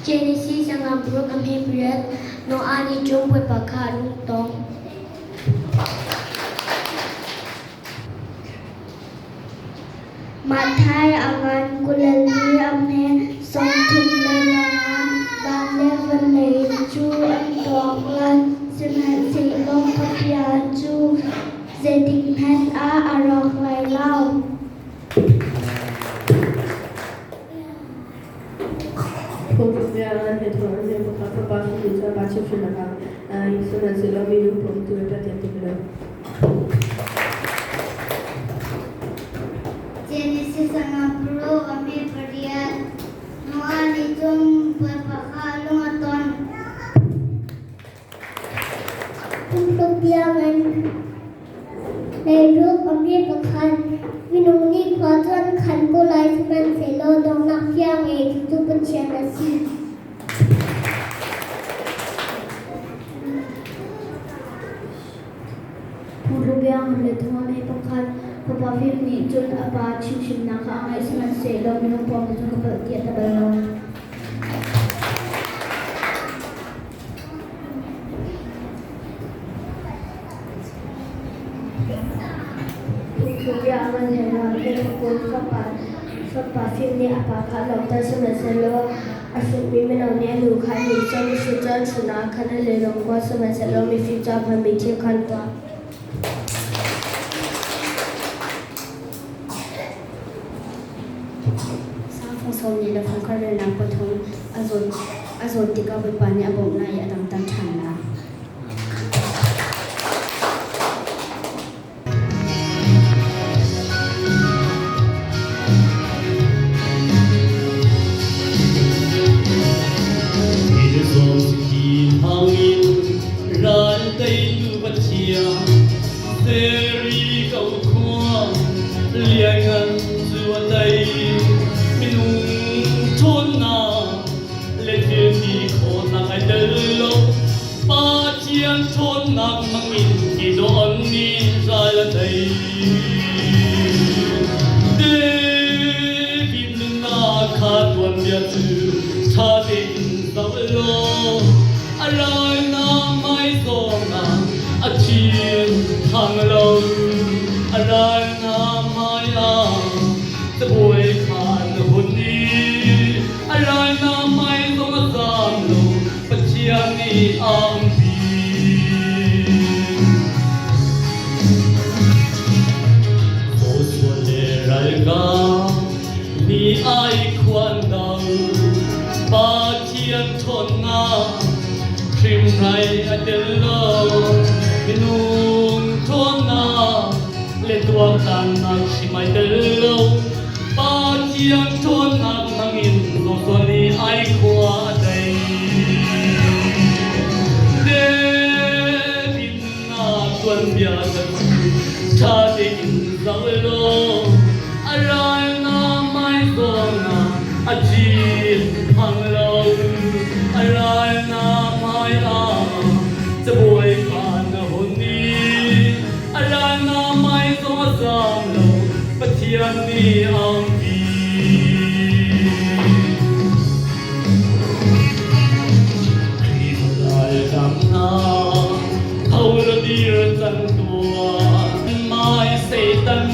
Genesis sangam paruk a hme pariat Noah nih cun Bawipa kha a rung tong. Matthai a ngan 22 a hme 35 van le vawlei cu an tuak lai, sihmanhsehlaw ka bia cu zeitikhmanh ah a rawk lai lo. Genesis 9 a hme pariat Noah nih cun Bawipa kha lung a ton. Phungtluk biangin leiruk a hme pakhat minung nih khua cu an khan ko lai sihmanhsehlaw donghnak fiang ngeitu cu Pathian a si. Phungtluk biangin le thum a hme pakhat fapa fim nih cun a pa chimhhrinnak kha a ngaih sihmanhsehlaw minung pawng nih cun ka palh tiah a ti bal lo. Fapa fim nih a pa kha a lawmter sihmanhsehlaw a hrutmi mino nih a nu kha a nih cun mihrut cu an hruhnak ah khan a lelawng ko sihmanhsehlaw mifim cu a hmanmi thil kha an tuah. Sangfung sawm nih le fungkhat relnak pathum a zawt tikah Bawipa nih a bawmh lai i a damter ṭhan lai. Ral teitu Pathian, Seri ko khua, lian bia cu ṭha tein zoh law a ral na hmai zongah a thin thang lo. A ral na hmai ah cabuai kha na hun i a ral na hmai zong a zaam lo. Pathian nih a umpi. Joshua le ralkap mi ai khuan do. Pathian ṭhawnnak hrimhrai a tel lo. Minung ṭhawnnak le tuaktannak hrim ai tel lo. Pathian ṭhawnnak hmangin Joshua nih ai khua a tei. David na tuanbia ka ṭha tein zoh law a ral na mai zongah a thin phang lo. A ral na hmai ah cabuai kha na hun i a ral na mai zong a zaam lo. Pathian nih a umpi. Khrihfa ralkap hna, tho law dir cang tuah. Mai Satan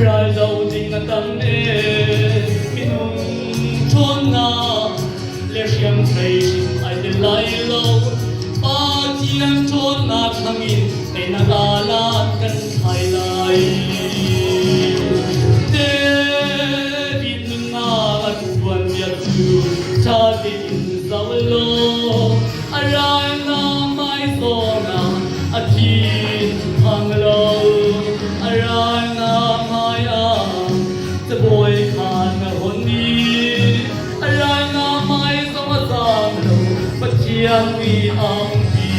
ral do ding a tam e. Minung ṭhawnnak le hriamhrei hrim ai tel lai lo. Pathian ṭhawnnak hmangin teinak aa kan thlai lai. David nunnak a tuanbia cu ṭha tein zoh law a ral na hmai zongah a thin phang lo. A ral na hmai ah cabuai kha na hon i a ral na hmai zong a zaam lo. Pathian nih a umpi.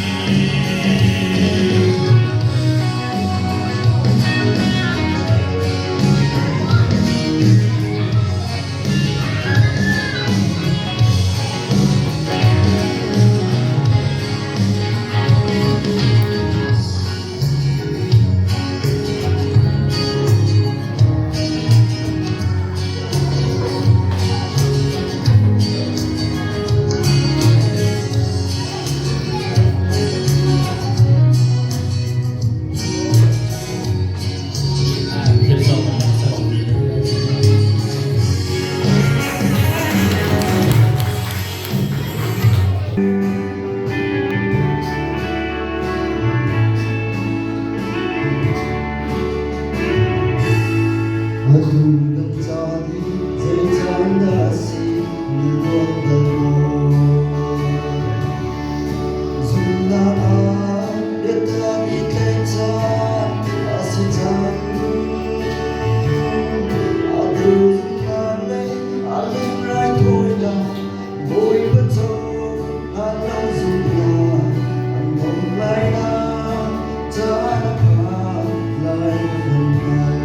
Atu kan caan hi zei caan dah a si na ruat bal maw? Zumhnak ah biatak i tlaih caan a si cang. Atu zumhnak lei a lengrai thawinak Bawipa cohlan lo zumhnak an dong lai nak caan a phan lai kan hngal.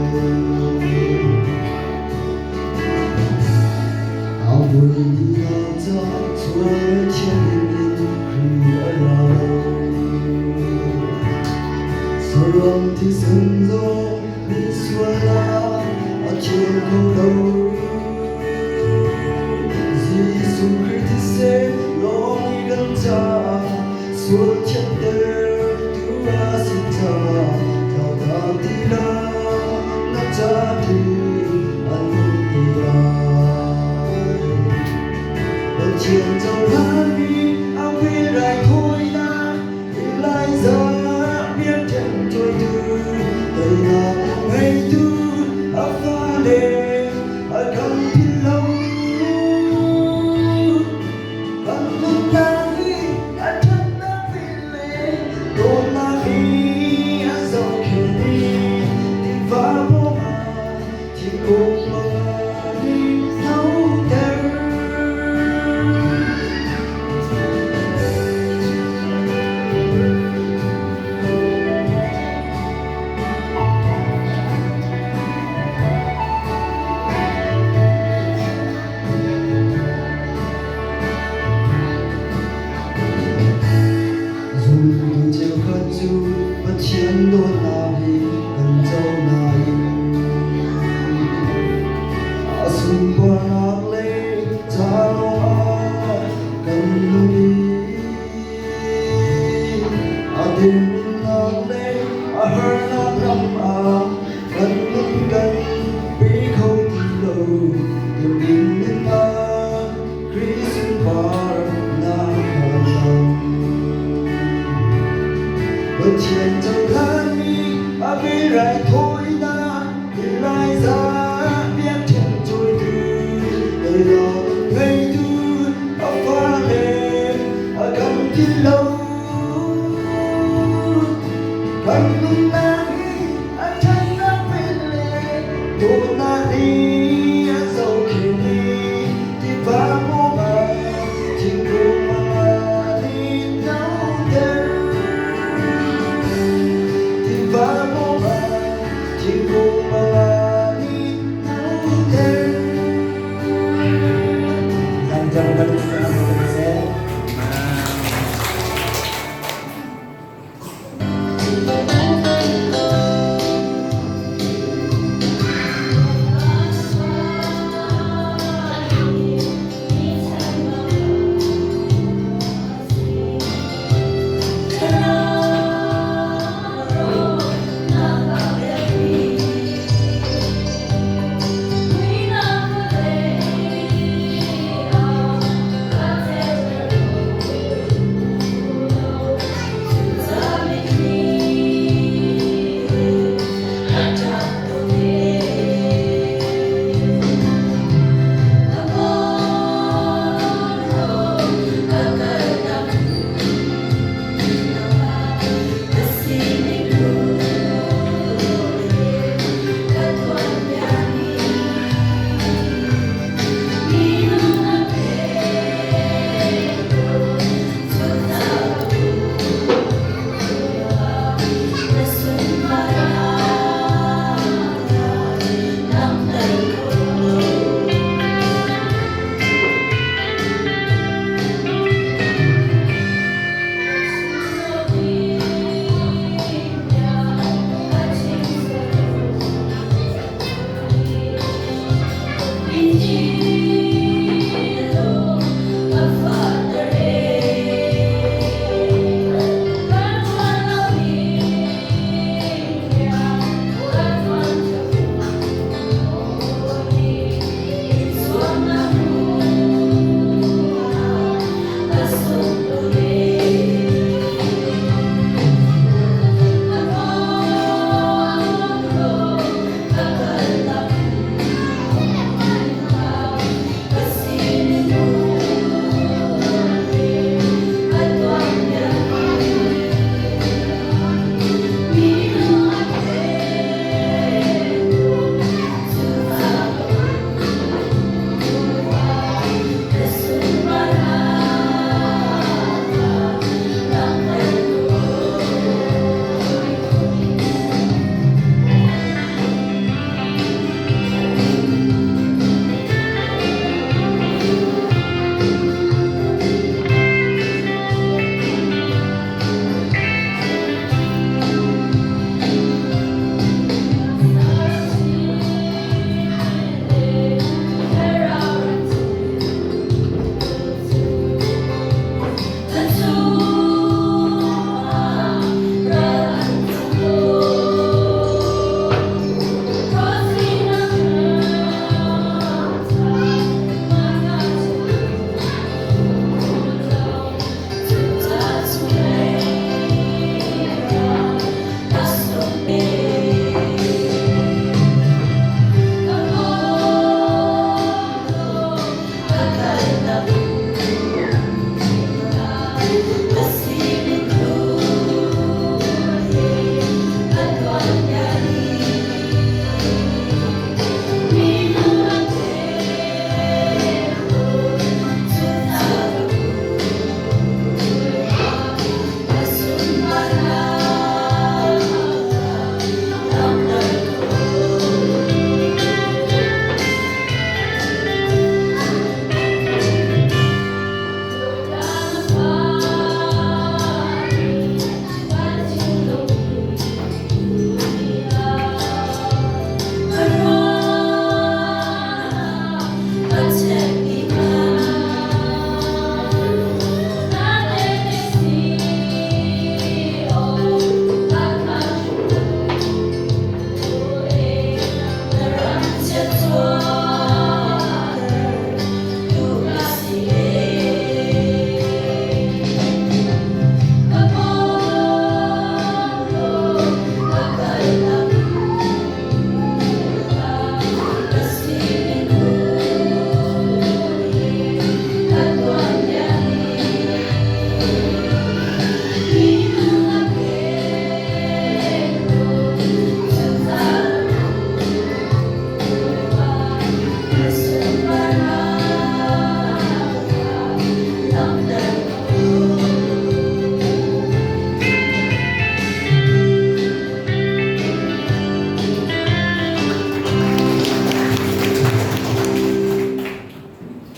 A vui dihnak caah sual thianghlim in Khrih a ra lo. Saram thisen zong misualnak a thiang kho lo. Jesuh Khrih thisen lawng i kan caah sual thiantertu a si caah thlautak ti lo na ca ding an um ti lai. Pathian cohlanmi a vil raithawinak Elijah biakṭheng cawitu teinak ngeitu a fale a kan philh lo. Kan nunnak hi a ṭhatnak vil le dawtnak hi a zohkhenh i Dawtnak he.